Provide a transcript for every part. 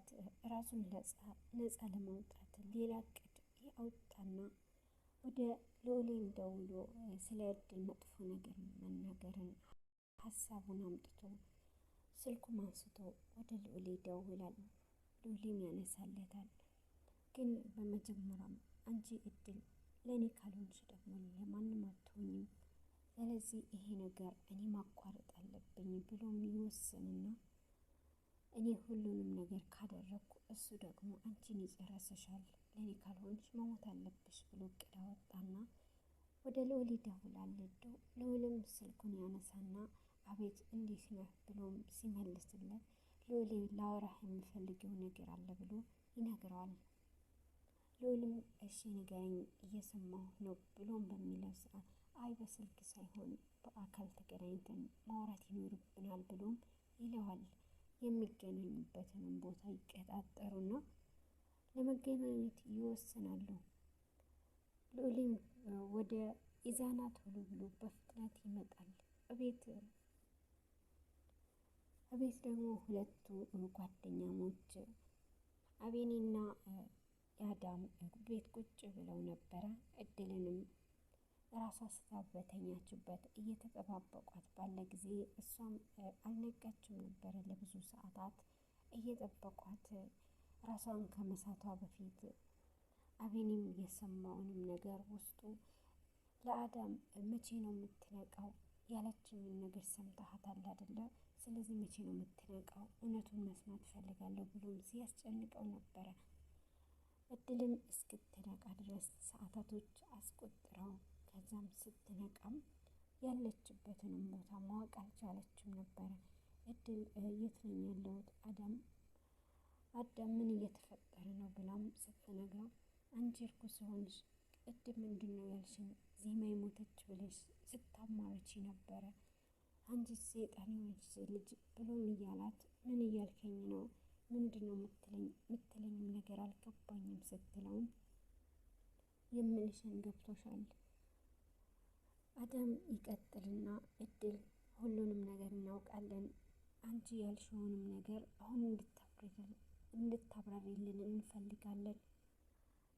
ሰዓት ራሱን ነፃ ለማውጣት ሌላ እቅድ ያወጣና ወደ ልዑሌም ደውሎ ስለ እድል መጥፎ ነገር መናገርን ሀሳቡን አምጥቶ ስልኩም አንስቶ ወደ ልዑሌ ይደውላል። ልዑሌም ያነሳለታል። ግን በመጀመሪያም አንቺ እድል ለእኔ ካልሆንሽ ደግሞ ለማንም አትሆኝም፣ ስለዚህ ይሄ ነገር እኔ ማቋረጥ አለብኝ ብሎም ይወስንና እኔ ሁሉንም ነገር ካደረግኩ እሱ ደግሞ አንቺን ይጨረሰሻል፣ ለእኔ ካልሆንሽ መሞት አለብሽ ብሎ እቅድ አወጣና ወደ ልዑል ይደውላል። ልዑልም ስልኩን ያነሳና አቤት እንዴት ነህ ብሎም ሲመልስለት ልዑሌ ላወራህ የምፈልገው ነገር አለ ብሎ ይነግረዋል። ልዑልም እሺ ንገረኝ እየሰማሁ ነው ብሎም በሚለው ሰዓት አይ በስልክ ሳይሆን በአካል ተገናኝተን ማውራት ይኖርብናል ብሎም ይለዋል። የሚገናኙበትንም ቦታ ይቀጣጠሩና ለመገናኘት ይወስናሉ። ልዑልም ወደ ኢዛና ቶሎ ብሎ በፍጥነት ይመጣል። እቤት እቤት ደግሞ ሁለቱ ጓደኛሞች አቤኔና ያዳም ቤት ቁጭ ብለው ነበረ። እድልንም ራሷ ስታ በተኛችበት እየተጠባበቋት ባለ ጊዜ እሷም አልነቃችም ነበረ። ለብዙ ሰዓታት እየጠበቋት ራሷን ከመሳቷ በፊት አቤኔም የሰማውንም ነገር ውስጡ ለአዳም መቼ ነው የምትነቃው ያለችኝን ነገር ሰምተሃታል አይደለ? ስለዚህ መቼ ነው የምትነቃው? እውነቱን መስማት እፈልጋለሁ ብሎም ሲያስጨንቀው ነበረ። እድልም እስክትነቃ ድረስ ሰዓታቶች አስቆጥረው ከዛም ስትነቃም ያለችበትንም ቦታ ማወቅ አልቻለችም ነበረ። እድል የት ነኝ ያለሁት አዳም አዳም ምን እየተፈጠረ ነው ብላም ስትነግረው አንቺ እርኩስ ሆንሽ ቅድም ምንድን ነው ያልሽኝ? ዜማ የሞተች ብለሽ ስታማርቺ ነበረ። አንቺ ሴጣን የሆንሽ ልጅ ብሎም እያላት ምን እያልከኝ ነው? ምንድን ነው የምትለኝ? የምትለኝም ነገር አልገባኝም ስትለውም የምልሽን ገብቶሻል። አዳም ይቀጥልና እድል ሁሉንም ነገር እናውቃለን። አንቺ ያልሽውንም ነገር አሁን እንድታብራሪልን እንፈልጋለን።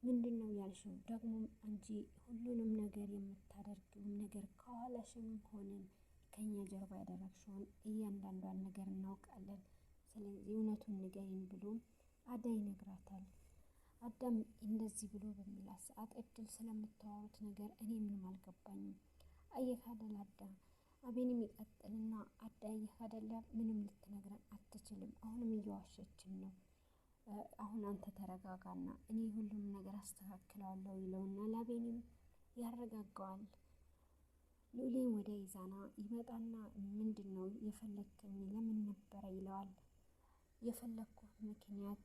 ምንድን ነው ያልሽው? ደግሞ አንቺ ሁሉንም ነገር የምታደርጊውን ነገር ከኋላሽም ሆነን ከኛ ጀርባ ያደረግሽውን እያንዳንዷን ነገር እናውቃለን። ስለዚህ እውነቱን ንገሪን ብሎ አዳይ ይነግራታል። አዳም እንደዚህ ብሎ በሚላት ሰዓት እድል ስለምታወሩት ነገር እኔ ምንም አልገባኝም። አየህ አይደል አዳም አቤንም ይቀጥልና አዳ አየህ አይደለ ምንም ልትነግረን አትችልም። አሁንም እየዋሸችን ነው። አሁን አንተ ተረጋጋና እኔ ሁሉም ነገር አስተካክለዋለሁ ይለውና ላቤንም ያረጋጋዋል። ሉሌም ወደ ይዛና ይመጣና ምንድን ነው የፈለግከኝ? ለምን ነበረ ይለዋል። የፈለግኩህ ምክንያት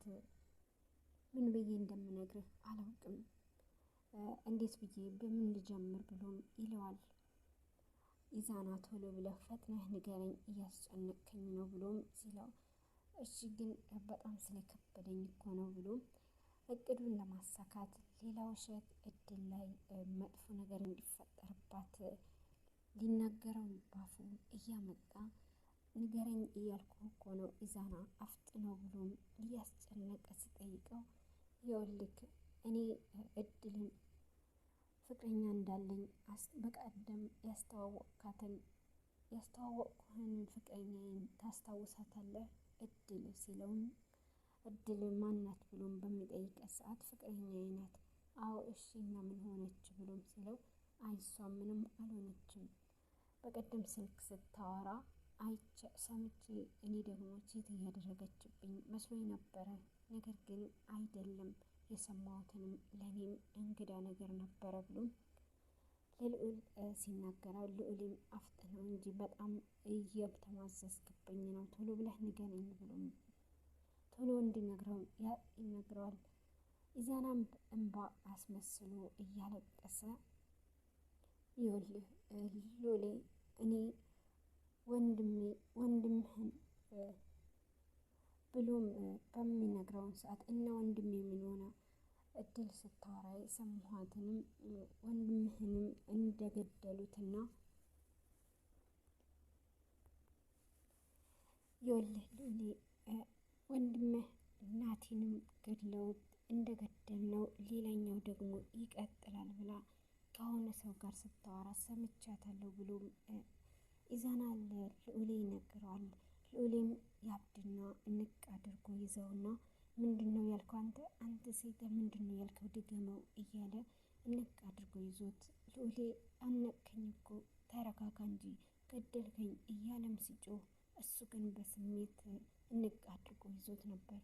ምን ብዬ እንደምነግርህ አላውቅም፣ እንዴት ብዬ በምን ልጀምር ብሎም ይለዋል። ኢዛና ቶሎ ብለህ ፈጥነህ ንገረኝ እያስጨነቅከኝ ነው ብሎም ሲለው እሺ ግን በጣም ስለከበደኝ እኮ ነው ብሎም እቅዱን ለማሳካት ሌላ ውሸት እድል ላይ መጥፎ ነገር እንዲፈጠርባት ሊናገረው ባፉ እያመጣ ንገረኝ እያልኩ እኮ ነው ኢዛና አፍጥነው ብሎም እያስጨነቀ ሲጠይቀው ይኸውልህ እኔ እድልን ፍቅረኛ እንዳለኝ በቀደም ያስተዋወቅካትን ያስተዋወቅኩህን ፍቅረኛዬን ታስታውሳታለህ? እድል ሲለውም እድል ማናት ብሎም በሚጠይቀት ሰዓት ፍቅረኛዬ ናት። አዎ እሺ እና ምን ሆነች ብሎም ሲለው አይ እሷ ምንም አልሆነችም። በቀደም ስልክ ስታወራ አይቼ ሰምቼ እኔ ደግሞ ቼት እያደረገችብኝ መስሎኝ ነበረ። ነገር ግን አይደለም የሰማሁትንም ለእኔም እንግዳ ነገር ነበረ ብሎ ለልዑል ሲናገረው ልዑልም አፍጥነው እንጂ በጣም እየተማዘዝክብኝ ነው፣ ቶሎ ብለህ ንገረኝ ብሎ ቶሎ እንዲነግረው ይነግረዋል። ኢዛናም እንባ አስመስሎ እያለቀሰ ይኸውልህ ሎሌ እኔ ወንድሜ ወንድምህን ብሎም በሚነግረውን ሰዓት እና ወንድሜ ምን ሆነ እድል ስታወራ የሰማኋትንም ወንድምህንም እንደገደሉትና ይኸውልህ ሎሌ ወንድምህ ናቲንም ገድለውት እንደገደል ነው ሌላኛው ደግሞ ይቀጥላል ብላ ከሆነ ሰው ጋር ስታወራ ሰምቻታለሁ ብሎ ኢዛና ለልዑሌ ይነግረዋል። ልዑሌም ያብድና እንቅ አድርጎ ይዘውና ምንድን ነው ያልከው አንተ አንተ ሰይጣን ምንድን ነው ያልከው ድገመው እያለ እንቅ አድርጎ ይዞት ልዑሌ አነቅከኝ እኮ ተረጋጋ እንጂ ገደልከኝ እያለም ሲጮህ እሱ ግን በስሜት እንቅ አድርጎ ይዞት ነበር።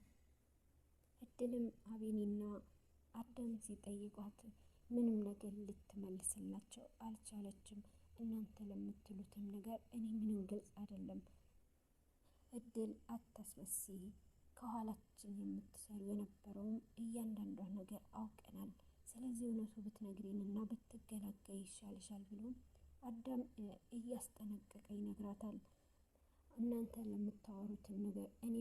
እድልም አቤኔና አዳም ሲጠይቋት ምንም ነገር ልትመልስላቸው አልቻለችም። እናንተ ለምትሉትም ነገር እኔ ምንም ግልጽ አይደለም። እድል አታስመስይ፣ ከኋላችን የምትሰሩ የነበረውም እያንዳንዷ ነገር አውቀናል። ስለዚህ እውነቱ ብትነግሪንና ብትገላገይ ይሻልሻል ብሎ አዳም እያስጠነቀቀ ይነግራታል። እናንተ ለምታወሩትን ነገር እኔ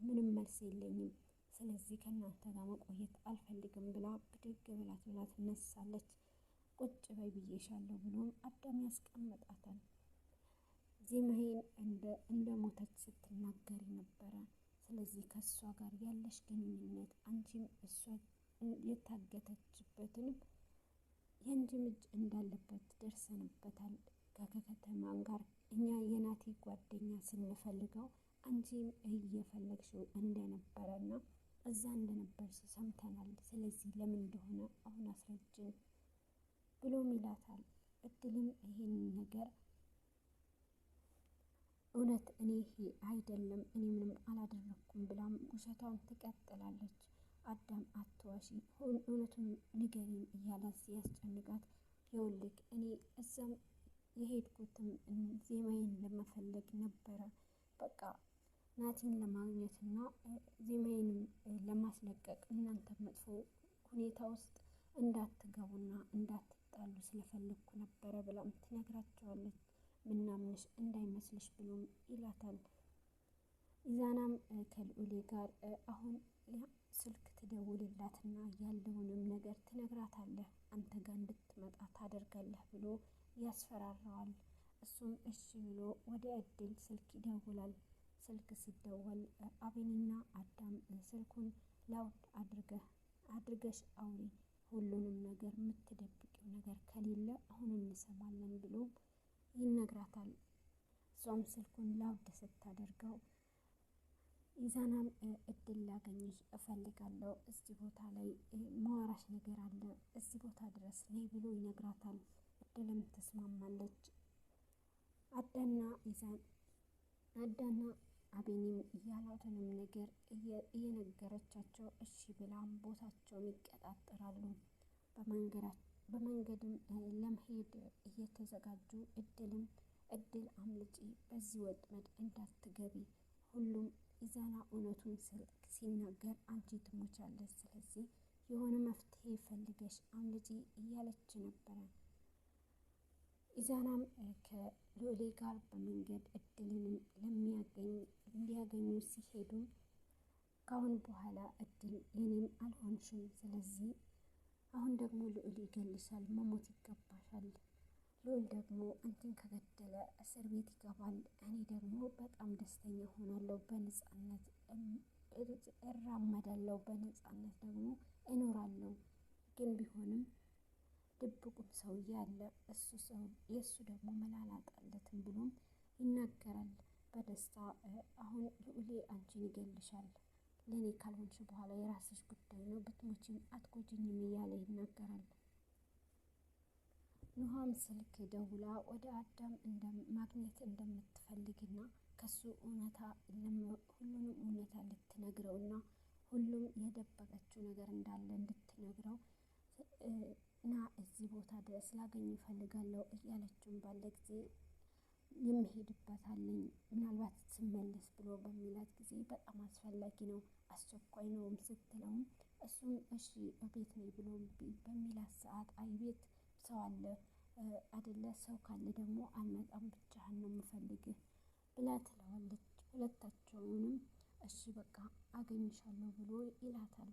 ምንም መልስ የለኝም፣ ስለዚህ ከእናንተ ጋር መቆየት አልፈልግም ብላ ብድግ ብላት ብላ ትነሳለች። ቁጭ በይ ብዬሻለሁ ብሎም አዳም ያስቀምጣታል። ዜማዬን እንደ ሞተች ስትናገሪ ነበረ። ስለዚህ ከእሷ ጋር ያለሽ ግንኙነት አንቺም እሷ የታገተችበትንም የአንቺም እጅ እንዳለበት ደርሰንበታል። ከከተማን ጋር እኛ የናቲ ጓደኛ ስንፈልገው አንቺም እየፈለግሽው እንደነበረና እዛ እንደነበርሽ ሰምተናል። ስለዚህ ለምን እንደሆነ አሁን አስረጅን ብሎም ይላታል። እድልም ይሄንን ነገር እውነት እኔ ይሄ አይደለም እኔ ምንም አላደረግኩም ብላም ውሸቷን ትቀጥላለች። አዳም አትዋሺ፣ እውነቱን ንገሪን እያላት ሲያስጨንቃት ይኸውልህ እኔ እዛም የሄድኩትም ዜማዬን ለመፈለግ ነበረ። በቃ ናቲን ለማግኘትና ዜማዬንም ለማስለቀቅ እናንተ መጥፎ ሁኔታ ውስጥ እንዳትገቡና እንዳትጣሉ ስለፈለግኩ ነበረ ብላም ትነግራቸዋለች። ምናምንሽ እንዳይመስልሽ ብሎም ይላታል። ኢዛናም ከልዑሌ ጋር አሁን ስልክ ትደውልላትና ያለውንም ነገር ትነግራታለህ፣ አንተ ጋር እንድትመጣ ታደርጋለህ ብሎ ያስፈራራዋል። እሱም እሺ ብሎ ወደ እድል ስልክ ይደውላል። ስልክ ሲደወል አቤኒና አዳም ስልኩን loud አድርገሽ አውሪ፣ ሁሉንም ነገር የምትደብቂው ነገር ከሌለ አሁን እንሰማለን ብሎ ይነግራታል። እሷም ስልኩን loud ስታደርገው ኢዛናም እድል ላገኝሽ እፈልጋለሁ፣ እዚህ ቦታ ላይ ማወራሽ ነገር አለ፣ እዚህ ቦታ ድረስ ነይ ብሎ ይነግራታል። እድልም ተስማማለች። አዳና ኢዛን አዳና አቤኒም ያላትንም ነገር እየነገረቻቸው እሺ ብላም ቦታቸውን ይቀጣጠራሉ። በመንገድም ለመሄድ እየተዘጋጁ እድልም እድል አምልጪ፣ በዚህ ወጥመድ እንዳትገቢ፣ ሁሉም ኢዛና እውነቱን ሲናገር አንቺ ትሞቻለሽ፣ ስለዚህ የሆነ መፍትሄ ፈልገሽ አምልጪ እያለች ነበረ። ኢዛናም ከሉሌ ጋር በመንገድ እድልንም ሊያገኙ ሲሄዱ ካሁን በኋላ እድል የኔም አልሆንሽም፣ ስለዚህ አሁን ደግሞ ልዑል ይገልሻል፣ መሞት ይገባሻል። ልዑል ደግሞ አንቺን ከገደለ እስር ቤት ይገባል። እኔ ደግሞ በጣም ደስተኛ ሆናለሁ፣ በነጻነት እራመዳለሁ፣ በነጻነት ደግሞ እኖራለሁ። ግን ቢሆንም ድብቁም ሰውዬ አለ፣ እሱ ሰው የእሱ ደግሞ መላላጣለትም ብሎም ይናገራል። በደስታ አሁን ልዑሌ አንቺን ይገልሻል፣ ለእኔ ካልሆንሽ በኋላ የራስሽ ጉዳይ ነው፣ ብትሞቺም አትጎጂኝም እያለ ይናገራል። ኑሃም ስልክ ደውላ ወደ አዳም ማግኘት እንደምትፈልግና ከሱ እውነታ ሁሉንም እውነታ ልትነግረውና ሁሉም የደበቀችው ነገር እንዳለ እንድትነግረው እና እዚህ ቦታ ድረስ ላገኝ እፈልጋለሁ እያለችውን ባለ ጊዜ የሚሄድበት አለኝ ምናልባት ስመለስ ብሎ በሚላት ጊዜ በጣም አስፈላጊ ነው አስቸኳይ ነውም ስትለውም እሱም እሺ እቤት ነኝ ብሎ በሚላት ሰዓት አይ ቤት ሰው አለ አደለ ሰው ካለ ደግሞ አልመጣም ብቻህን ነው የምፈልግህ ብላ ትለዋለች። ሁለታቸውንም እሺ በቃ አገኝሻለሁ ብሎ ይላታል።